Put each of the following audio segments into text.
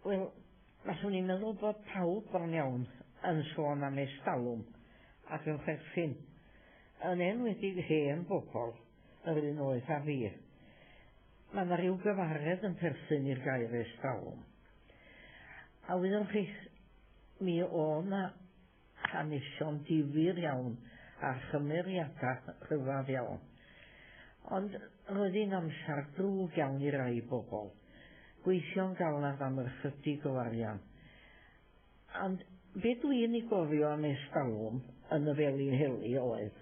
Wel, faswn i'n meddwl bod pawb bron iawn yn sôn am estalwm ac yn chwerthin, yn enwedig hen bobl yr un oed â fi. Mae yna rhyw gyfaredd yn perthyn i'r gair estalwm. A wyddoch chi, mi o' 'na hanesion difyr iawn a chymeriadau rhyfedd iawn. Ond roedd hi'n amser drwg iawn i rai bobl. Gweithio'n galad am yr ychydig o arian. Ond be dwi'n ei gofio am estalwm yn y Felinheli oedd,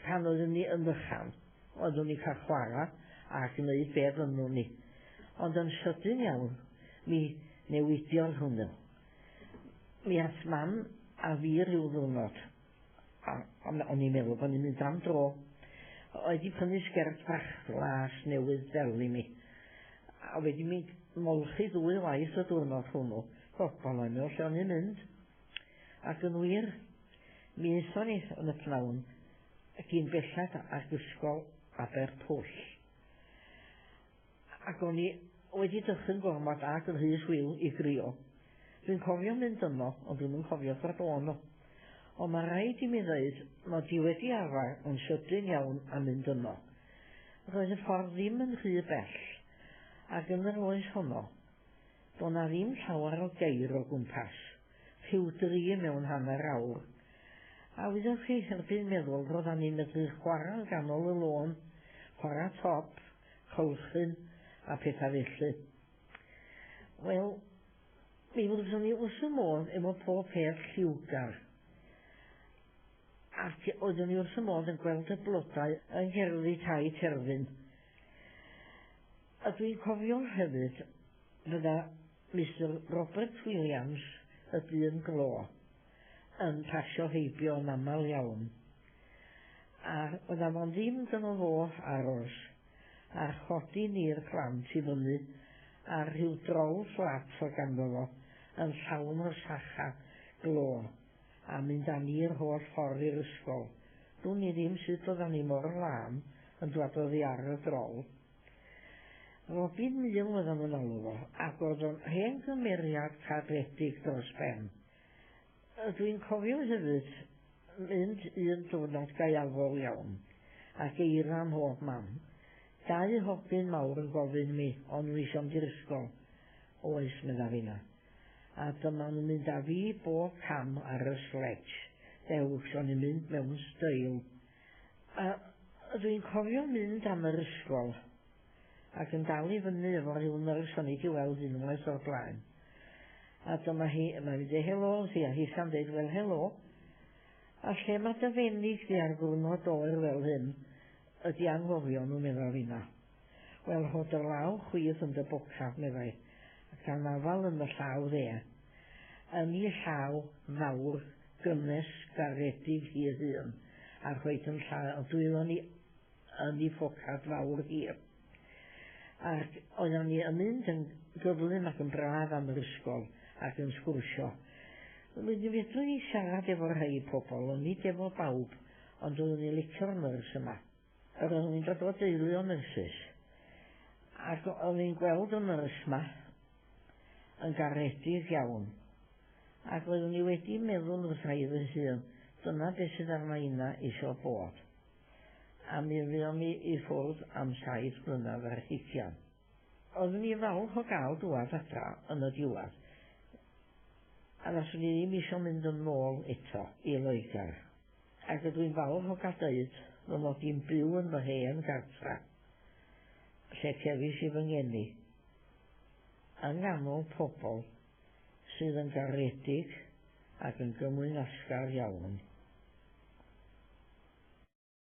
pan oeddwn ni yn fychan, oeddwn ni'n cael chwarae a gwneud be fynnwn ni. Ond yn sydyn iawn, mi newidiodd hwnnw. Mi ath mam a fi rhyw ddwrnod, a o'n i'n meddwl bod ni'n mynd am dro. Oedd 'di prynu sgert bach las newydd ddel i mi. A wedi mi molchi ddwy waith y diwrnod hwnnw. Bobol o'n meddwl lle o'n i'n mynd. Ac yn wir, mi aethon ni yn y pnawn gyn belled ag ysgol Aberpwll. Ac o'n i wedi dychryn gormod ac yn rhy swil i grio. Dwi'n cofio mynd yno, ond dwi'm yn cofio dod o 'no. Ond ma' raid i mi ddeud mod i wedi arfer yn sydyn iawn a mynd yno. Roedd y ffordd ddim yn rhy bell, ac yn yr oes honno, do' 'na ddim llawer o geir o gwmpas, rhyw dri mewn hanner awr. A wyddoch chi, erbyn meddwl, roeddan ni'n medru chwarae yn ganol y lôn, chwarae top, colchyn a pethau felly. Wel, mi fyddwn i wrth fy modd efo pob peth lliwgar. Ac oeddwn i wrth fy modd yn gweld y blodau yng ngherddi tai terfyn. A dwi'n cofio hefyd fydda Mister Robert Williams, y dyn glo, yn pasio heibio yn aml iawn. A fydda fo'n ddim gynno fo aros a chodi ni'r plant i fyny ar rhyw drol fflat o ganddo fo yn llawn o sacha glo a mynd â ni'r holl ffordd i'r ysgol. Dwn i ddim sut oddan ni mor lân yn dwad oddi ar y drol. Robin Mill oeddan nhw'n alw fo, ac oedd o'n hen gymeriad caredig dros ben. Dwi'n cofio hefyd mynd un diwrnod gaeafol iawn, ac eira mhob man. Dau hogyn mawr yn gofyn i mi o'n nhw isio mynd i'r ysgol. Oes, medda finna. A dyma nhw'n mynd â fi bob cam ar y sledge. Dewch, o'n i'n mynd mewn steil. A dwi'n cofio mynd am yr ysgol ac yn dal i fyny efo rhyw nyrs o'n i 'di weld unwaith o'r blaen. A dyma hi, mae'n mynd i helo wrthi a hitha'n deud, wel helo. A lle mae dy fenig di ar ddiwrnod oer fel hyn? Ydi anghofio nhw, medda finna. Wel, rho dy law chwith yn dy bocad, meddai, ac anafal yn fy llaw dde. Yn ei llaw fawr, gynnes, garedig hi ei hun, a rhoid yn llaw dwylo ni yn ei phocad fawr hir. Ac oeddan ni yn mynd yn gyflym ac yn braf am yr ysgol ac yn sgwrsio. Wedyn fedrwn i siarad efo rhai pobl, ond nid efo bawb, ond oeddwn i'n licio'r nyrs yma. Yr oeddwn i'n dod o deulu o nyrsys, ac oeddwn i'n gweld y nyrs yma yn garedig iawn, ac oeddwn i wedi meddwl wrtha i fy hun, dyna beth sydd arna inna isio bod. A mi fuon ni i ffwrdd am saith mlynedd ar hugian. Oeddwn i'n falch o gael dŵad adra yn y diwedd, a faswn i ddim isio mynd yn ôl eto i Loegr. Ac ydw i'n falch o gael deud fy mod i'n byw yn fy hen gartra, lle cefis i fy ngeni, yng nghanol pobl sydd yn garedig ac yn gymwynasgar iawn.